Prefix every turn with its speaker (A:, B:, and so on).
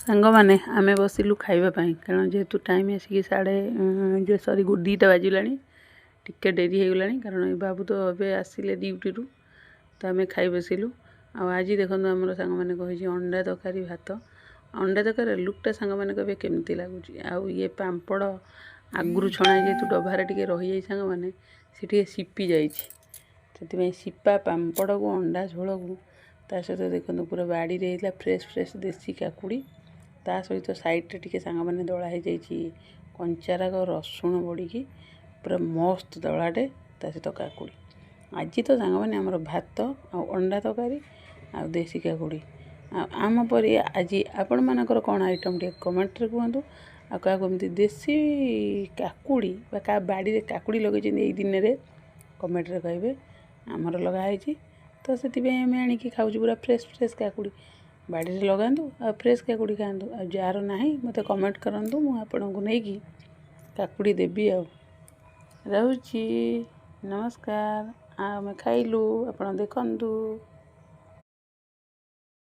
A: ସାଙ୍ଗମାନେ, ଆମେ ବସିଲୁ ଖାଇବା ପାଇଁ, କାରଣ ଯେହେତୁ ଟାଇମ୍ ଆସିକି ସାଢ଼େ ଯେ ସରି 2ଟା ବାଜିଲାଣି। ଟିକେ ଡେରି ହେଇଗଲାଣି, କାରଣ ଏ ବାବୁ ତ ଏବେ ଆସିଲେ ଡ୍ୟୁଟିରୁ। ତ ଆମେ ଖାଇ ବସିଲୁ। ଆଉ ଆଜି ଦେଖନ୍ତୁ, ଆମର ସାଙ୍ଗମାନେ କହିଛି ଅଣ୍ଡା ତରକାରୀ ଭାତ। ଅଣ୍ଡା ତରକାରୀ ଲୁକ୍ଟା ସାଙ୍ଗମାନେ କହିବେ କେମିତି ଲାଗୁଛି। ଆଉ ଇଏ ପାମ୍ପଡ଼ ଆଗରୁ ଛଣା, ଯେହେତୁ ଡଭାରେ ଟିକେ ରହିଯାଇଛି ସାଙ୍ଗମାନେ, ସେ ଟିକେ ସିପି ଯାଇଛି। ସେଥିପାଇଁ ସିପା ପାମ୍ପଡ଼କୁ, ଅଣ୍ଡା ଝୋଳକୁ, ତା ସହିତ ଦେଖନ୍ତୁ, ପୁରା ବାଡ଼ିରେ ହେଇଥିଲା ଫ୍ରେଶ୍ ଫ୍ରେଶ୍ ଦେଶୀ କାକୁଡ଼ି। ତା ସହିତ ସାଇଡ଼୍ରେ ଟିକେ ସାଙ୍ଗମାନେ ଦଳା ହେଇଯାଇଛି କଞ୍ଚାରାଗ ରସୁଣ ବଡ଼ିକି, ପୁରା ମସ୍ତ ଦଳାଟେ, ତା ସହିତ କାକୁଡ଼ି। ଆଜି ତ ସାଙ୍ଗମାନେ ଆମର ଭାତ ଆଉ ଅଣ୍ଡା ତରକାରୀ ଆଉ ଦେଶୀ କାକୁଡ଼ି। ଆଉ ଆମ ପରି ଆଜି ଆପଣମାନଙ୍କର କ'ଣ ଆଇଟମ୍ ଟିକେ କମେଣ୍ଟରେ କୁହନ୍ତୁ। ଆଉ କାହାକୁ ଏମିତି ଦେଶୀ କାକୁଡ଼ି ବା କାହା ବାଡ଼ିରେ କାକୁଡ଼ି ଲଗେଇଛନ୍ତି ଏଇ ଦିନରେ, କମେଣ୍ଟରେ କହିବେ। ଆମର ଲଗା ହେଇଛି ତ ସେଥିପାଇଁ ଆମେ ଆଣିକି ଖାଉଛୁ ପୁରା ଫ୍ରେଶ୍ ଫ୍ରେଶ୍ କାକୁଡ଼ି। ବାଡ଼ିରେ ଲଗାନ୍ତୁ ଆଉ ଫ୍ରେଶ୍ କାକୁଡ଼ି ଖାଆନ୍ତୁ। ଆଉ ଯାହାର ନାହିଁ, ମୋତେ କମେଣ୍ଟ କରନ୍ତୁ, ମୁଁ ଆପଣଙ୍କୁ ନେଇକି କାକୁଡ଼ି ଦେବି। ଆଉ ରହୁଛି, ନମସ୍କାର। ଆଉ ଆମେ ଖାଇଲୁ, ଆପଣ ଦେଖନ୍ତୁ।